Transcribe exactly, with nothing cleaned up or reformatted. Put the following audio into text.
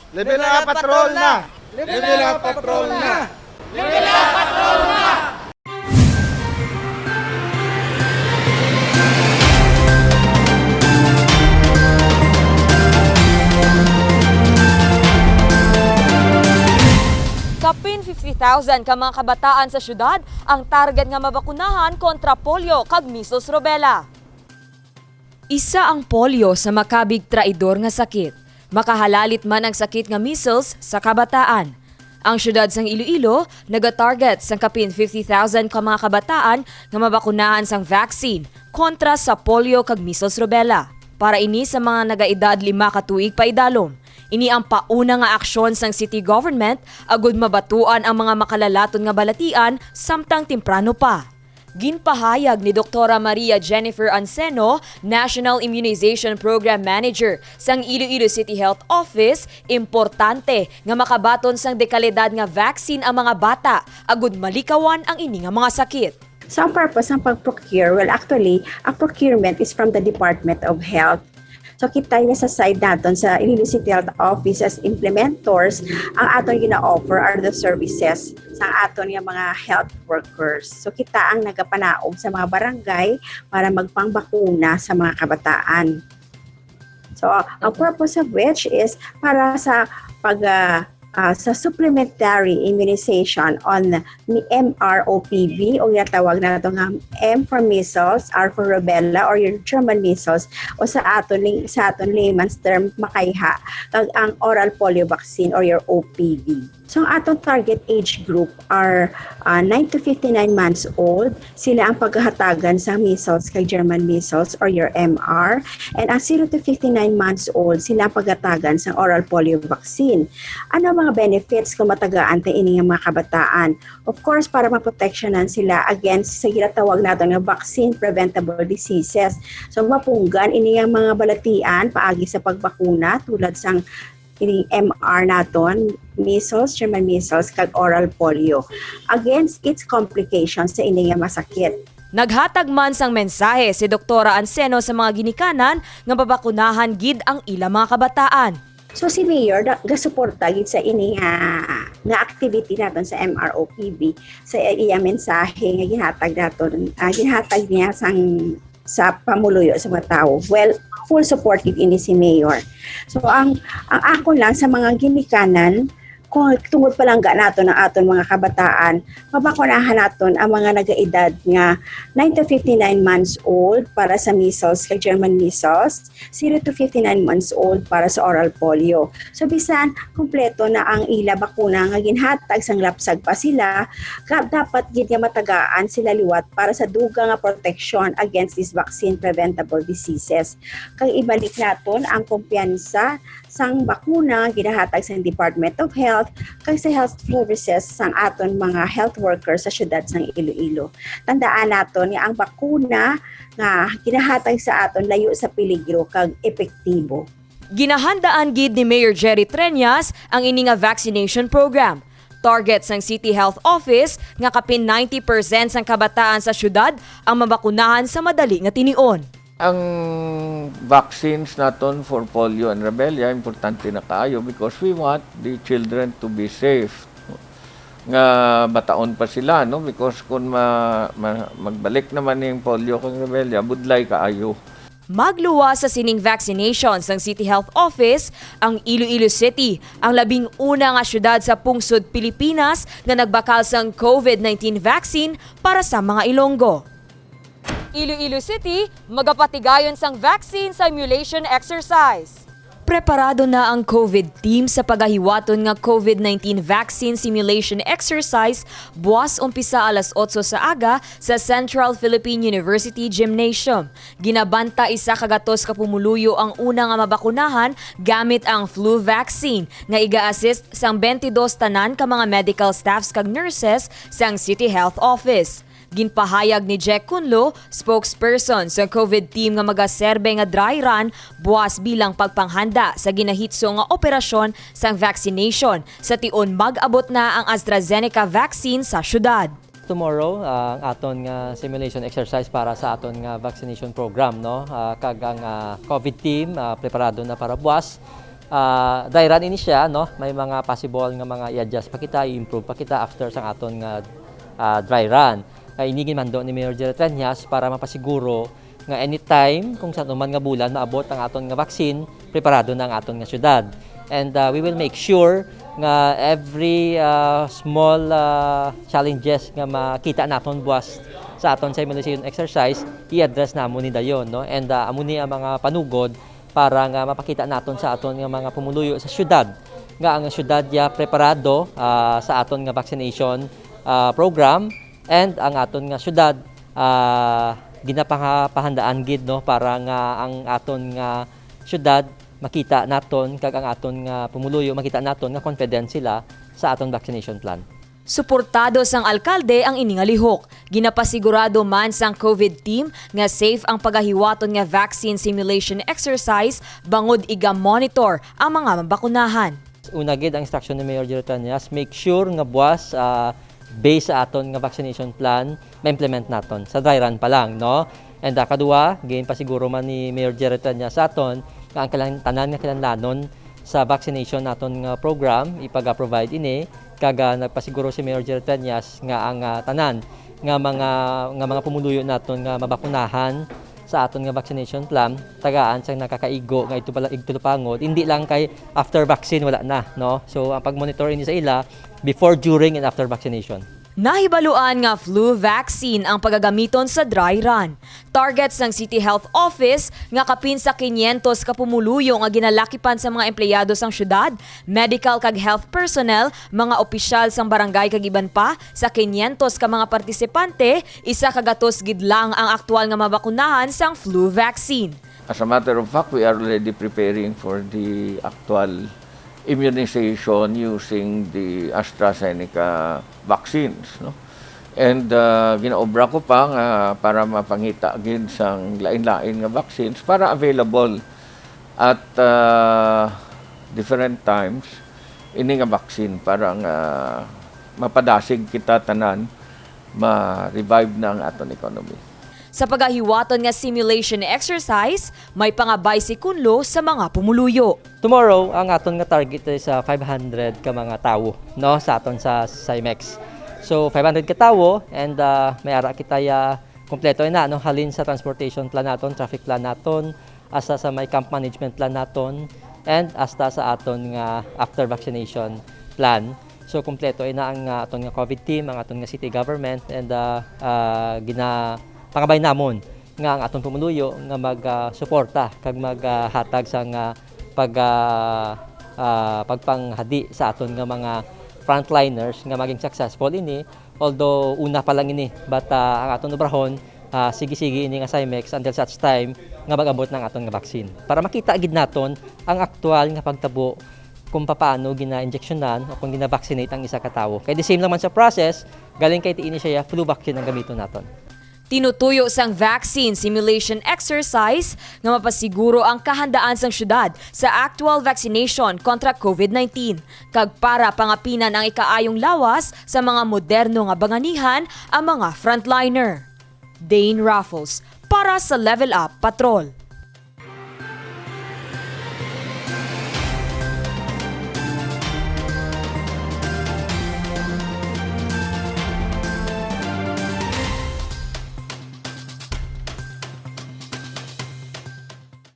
Level up, patrol na! Level up, patrol na! Kapin fifty thousand ka mga kabataan sa syudad ang target nga mabakunahan kontra polio kag measles rubella. Isa ang polio sa makabig traidor nga sakit. Makahalalit man ang sakit nga measles sa kabataan. Ang syudad sang Iloilo nagatarget sang kapin fifty thousand ka mga kabataan nga mabakunahan sang vaccine kontra sa polio kag measles rubella. Para ini sa mga nagaedad lima ka tuig paidalom. Ini ang pauna nga aksyon sang city government agud mabatuan ang mga makalalaton nga balatian samtang temprano pa. Ginpahayag ni Doktora Maria Jennifer Anceno, National Immunization Program Manager sang Iloilo City Health Office, importante nga makabaton sang dekalidad nga vaccine ang mga bata agud malikawan ang ini nga mga sakit. So, ang purpose ng pag-procure, well, actually, ang procurement is from the Department of Health. So, kita nga sa side naton sa Iloilo City Health Office as implementors, ang aton gina-offer are the services sa aton nga mga health workers. So, kita ang nagapanaog sa mga barangay para magpangbakuna sa mga kabataan. So, ang purpose of which is para sa pag ah, ah, sa supplementary immunization on ni M R O P V o ginatawag nato nga M for measles, R for rubella or your German measles o sa aton ling- sa aton layman's term makayha kag ang oral polio vaccine or your O P V. So ang aton target age group are ah, nine to fifty-nine months old, sila ang paghatagan sa measles kag German measles or your M R. And ang zero to fifty-nine months old, sila ang paghatagan sa oral polio vaccine. Ano ang mga benefits kung matagaan ta ini nga mga kabataan? Of course, para maproteksyonan sila against sa ginatawag naton nga vaccine preventable diseases. So mapunggan ini nga mga balatian paagi sa pagbakuna tulad sang ini M R naton, measles, German measles, kag oral polio against its complications sa ini nga masakit. Naghatag man sang mensahe si Doktora Anceno sa mga ginikanan nga mabakunahan gid ang ila mga kabataan. So si Mayor da- gasuporta gid sa ini nga nga activity naton sa M R O P V sa iya mensahe nga gihatag naton, ah, gihatag niya sang sa pamuluyo sa mga tawo. Well, full support gid ini si Mayor. So ang ang akon lang sa mga ginikanan, kung tungod palangga nato ang aton mga kabataan, mabakunahan naton ang mga nagaedad nga nine to fifty-nine months old para sa measles kag German measles, zero to fifty-nine months old para sa oral polio. So bisan kompleto na ang ila bakuna nga ginhatag sang lapsag pa sila, ka dapat gid nga matagaan sila liwat para sa dugang nga proteksyon against these vaccine preventable diseases. Kag ibalik naton ang kumpiyansa sang bakuna ginahatag sang Department of Health kag sa health services sang aton mga health workers sa siyudad sang Iloilo. Tandaan naton nga ang bakuna nga ginahatag sa aton layo sa peligro kag epektibo. Ginahandaan gid ni Mayor Jerry Treñas ang ini nga vaccination program. Target sang City Health Office nga kapin ninety percent sang kabataan sa syudad ang mabakunahan sa madali nga tinion. Ang vaccines naton for polio and rubella, importante na kaayo because we want the children to be safe. Nga bataon pa sila, no? Because kung ma, ma, magbalik naman ning polio kag rubella, budlay kaayo. Magluwas sa sining vaccination sang City Health Office ang Iloilo City, ang labing una nga syudad sa pungsod Pilipinas nga nagbakal sang COVID nineteen vaccine para sa mga Ilonggo. Iloilo City, magapatigayon sang vaccine simulation exercise. Preparado na ang COVID team sa pagahiwaton nga COVID nineteen vaccine simulation exercise buas umpisa alas otso sa aga sa Central Philippine University Gymnasium. Ginabanta isa ka gatos ka pumuluyo ang una nga mabakunahan gamit ang flu vaccine nga iga-assist sang twenty-dos tanan ka mga medical staffs kag nurses sang City Health Office. Ginpahayag ni Jack Cunlo, spokesperson sa COVID team nga magaserbe nga dry run, buas bilang pagpanghanda sa ginahitso nga operasyon sang vaccination sa tion mag-abot na ang AstraZeneca vaccine sa syudad. Tomorrow, ah, ang aton nga simulation exercise para sa aton nga vaccination program, no? Ah, kag ang ah, COVID team ah, preparado na para buwas. Ah, dry run ini siya, no? May mga possible nga mga i-adjust pa kita, i-improve pa kita after sang aton nga, ah, dry run. Kay ini ginmando ni Mayor Jerry Treñas para mapasiguro nga anytime, kung sa man nga bulan maabot ang aton nga vaccine, preparado na ang aton nga syudad. And, ah, we will make sure nga every, ah, small, ah, challenges nga makita naton buwas sa aton sa immunization exercise, i-address namon ni dayon, no? And, ah, amo ni ang mga panugod para nga mapakita naton sa aton nga mga pumuluyo sa syudad nga ang syudad ya preparado, ah, sa aton nga vaccination, ah, program, and ang aton nga syudad, ah, ginapangapahandaan gid, no, para nga ang aton nga syudad makita naton kag ang aton nga pumuluyo makita naton nga confident sila sa aton vaccination plan. Suportado sang alkalde ang ini nga lihok. Ginapasigurado man sang COVID team nga safe ang pagahiwaton nga vaccine simulation exercise bangod iga-monitor ang mga mabakunahan. Una gid ang instruction ni Mayor Jerry Treñas, make sure nga buwas, ah, based sa aton nga vaccination plan, ma-implement naton sa dry run pa lang, no? And, ah, kadua, ginpasiguro man ni Mayor Jerry Treñas sa aton nga ang kilang-, tanan nga kinahanglanon sa vaccination naton nga program, ipaga-provide ini, kag, ah, nagpasiguro si Mayor Jerry Treñas nga ang, ah, tanan nga mga, nga mga pumuluyo naton nga mabakunahan sa aton nga vaccination plan, tagaan sang nakakaigo nga igtupala-, igtulupangod, hindi lang kay after vaccine, wala na, no? So, ang pag-monitor ini sa ila before, during, and after vaccination. Nahibaluan nga flu vaccine ang pagagamiton sa dry run. Target sang City Health Office nga kapin sa quinientos ka pumuluyo nga ginalakipan sa mga empleyado sang syudad, medical kag health personnel, mga opisyal sang barangay kag iban pa. Sa quinientos ka mga partisipante, isa ka gatos gid lang ang aktual nga mabakunahan sang flu vaccine. As a matter of fact, we are already preparing for the actual immunization using the AstraZeneca vaccines, no? And, uh, ginaobra ko pa nga para mapangita gid sang lain-lain nga vaccines para available at, uh, different times ini nga vaccine para nga mapadasig kita tanan, ma-revive na ang aton economy. Sa pagahiwaton nga simulation exercise, may pangabay si Kunlo sa mga pumuluyo. Tomorrow, ang aton nga target is, ah, five hundred ka mga tawo, no, sa aton sa Cimex. So, five hundred ka tawo, and, ah, may ara kita ya kompleto na, no, halin sa transportation plan naton, traffic plan naton, hasta sa may camp management plan naton, and hasta sa aton nga after vaccination plan. So, kompleto na ang, ah, aton nga COVID team, ang aton nga city government, and, ah, ah, gina-, pangabay namon nga ang aton pumuluyo nga mag, ah, suporta kag mag, ah, hatag sang, ah, pag, ah, ah, pagpanghadi sa aton nga mga frontliners nga maging successful ini. Although una pa lang ini, but, ah, ang aton obrahon, ah, sige-sige ini nga Cimex until such time nga mag-abot na ang aton nga vaccine. Para makita gid naton ang aktual nga pagtabo kung papaano gina-injeksyonan o kung gina-vaccinate ang isa ka tawo. Kay the same lang man sa process, galing kay ti ini siya, flu vaccine ang gamiton naton. Tinutuyo sang vaccine simulation exercise nga mapasiguro ang kahandaan sang syudad sa actual vaccination kontra COVID nineteen, kag para pangapinan ang ikaayong lawas sa mga moderno nga banganihan ang mga frontliner. Dane Raffles para sa Level Up Patrol.